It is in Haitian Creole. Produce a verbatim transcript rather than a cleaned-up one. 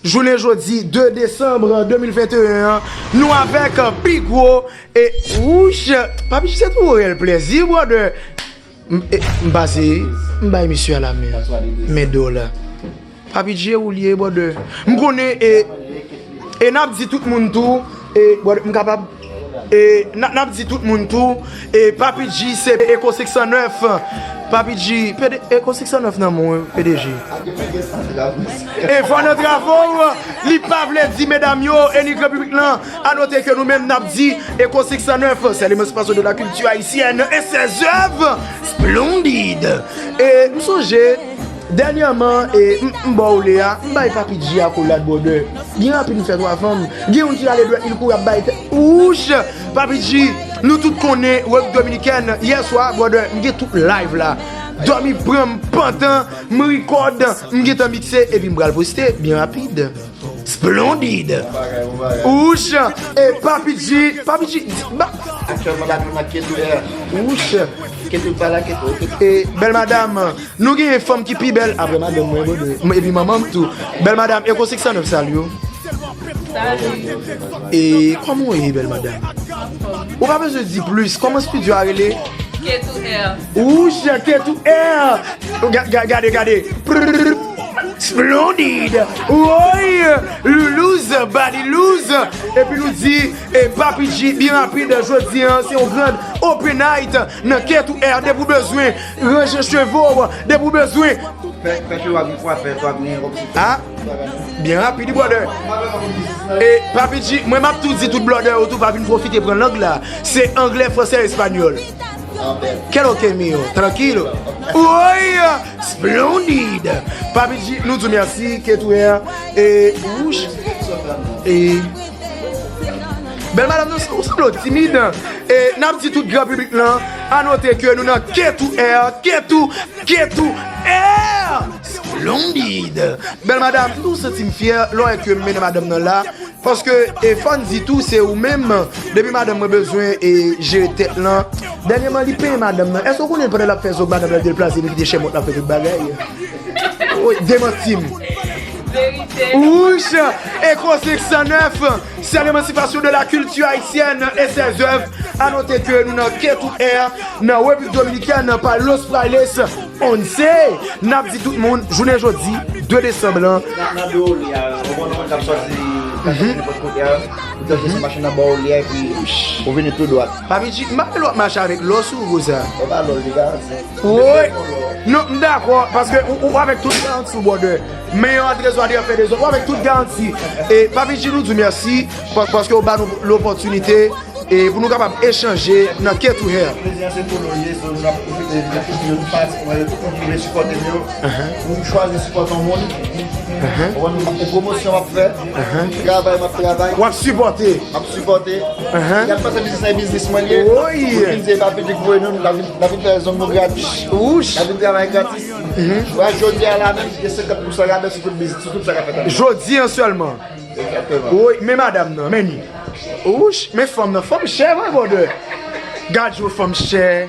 Jounen jodi de desanm de mil venteyen an, nou avèk pi gwo e wouch, Papi G se tou rèl plèzi, brother. M, e, m pase, m bay misye a lamen. Men do la. Papi G ou li ye, brother. M konnen e, e n ap di tout moun tou, e, brother, m kapab E n, n ap di tout moun tou, e Papi G se Eco six cent neuf. Papi G, P D, Eco six cent neuf nan men w, P D G. E fò nan travo w, li pa vle di medam yo, e ni gran piblik lan. A note ke nou menm n ap di Eco six cent neuf, c'est l'émancipation de la culture haïtienne et ses œuvres splendides. E m sonje, Dènyèman, e, m, m ba w le a, m bay Papi G akolad, brother. Byen rapid, m fè twa fanm. Gen youn ki rale dwèt li, l kouri ap bay tèt. Wouch! Papi G, nou tout konnen Repiblik Dominikèn, yè swa, brother, m gen tout live la. Dòmi pran m pantan, m record, m gentan mikse, epi m pral poste, byen rapid. Splendid! Wouch! E Papi G, Papi G, ba- Aktyèlman, la, nou nan Ketou Air. Wouch! Ketou pa la, Ketou, Ketou. E bèl madam, nou gen fanm ki pi bèl apre madanm mwen, brother. Mwen, epi manman m tou. Bèl madam, Eco six cent neuf, salye w. Salut. E kòman w ye, bèl madam? Ou pa bezwen di plis. Kòman studio a rele? Ketou Air. Wouch, Ketou Air. Ga- ga- Gade, gade. Prrr. Splendid. Woy. Loulouz, body louz. Epi nou di, e Papi G, byen rapid, jodi an, se yon grand open night nan Ketou Air. Depi w bezwen ranje cheve w, depi w bezwen Fè, fè ke w ap gen kwa fè, w ap gen kòm si. Ah, byen rapid, brother. E, Papi G, mwen m ap tou di tout brother yo tou, pa vin pwofite pran lang la. Se anglè, fransè, espanyòl. Qué es lo que, mío? Tranquilo. Woy! Splendid! Papi G, nou di w mèsi, Ketou Air. E, wouch. E, bèl madam, nou, ou sanble w timid. E, n ap di tout gran piblik lan, a note ke nou nan Ketou Air, Ketou Ketou Air! Splendid! Bèl madam, m tou santi m fyè lè w wè ke m mennen madanm nan la. Paske, e, fò n di tou, se ou menm, depi madanm mwen bezwen, e, jere tèt lan. Dènyèman, li penyen madanm nan. Èske w konnen pandan l ap fè zong madanm nan deplase, li kite chèmont l ap fè tout bagay? Woy, demanti m. Verite. Wouch, Eco six cent neuf, c'est l'émancipation de la culture haïtienne et ses œuvres. A note ke nou nan Ketou Air, nan Repiblik Dominikèn, nan Palos Frailes, Once. N ap di tout moun, jounen jodi, de desanm lan. Nan, nan do li a, ou konn moun k ap sòti, k ap sòti nenpòt kote a, ou te sou machin nan bò li a, epi ou vini tou dwat. Papi G, m pa wè lè w ap mache avèk lò sou ou konsa. Ou pa lò, li garanti. Woy! Non, m dakò, paske ou, ou avèk tout garanti w, brother. Men yon antre zwa, de fè dezòd, ou avèk tout garanti. E Papi G, nou di w mèsi, pa-, paske w ba nou lopòtinite, e pou nou kapab echanje nan Ketou Air. Plezi a se pou nou ye, so nou ap pwofite, nou ap pwofite, nou pa, nou tout moun ki vle sipòte nou yo. Nou chwazi sipòte yon moun. Ou konprann, yon pwomosyon w ap fè. Travay, m ap travay. W ap sipòte. M ap sipòte. Gad pa sa biznis la, biznis mwen li ye. Woy. Ou vin di e pa piblik voye nou, n ap vin, n ap vin fè zong nou gratis. Wouch. N ap vin travay gratis. Wè, jodi a la menm, gen senkant pousan rabè sou tout biznis, sou tout sa k ap fèt an. Jodi an sèlman. Egzakteman. Woy, men madanm nan, men ni. Wouch, men fanm nan, fanm chè, vre, brother. Gad jan fanm chè.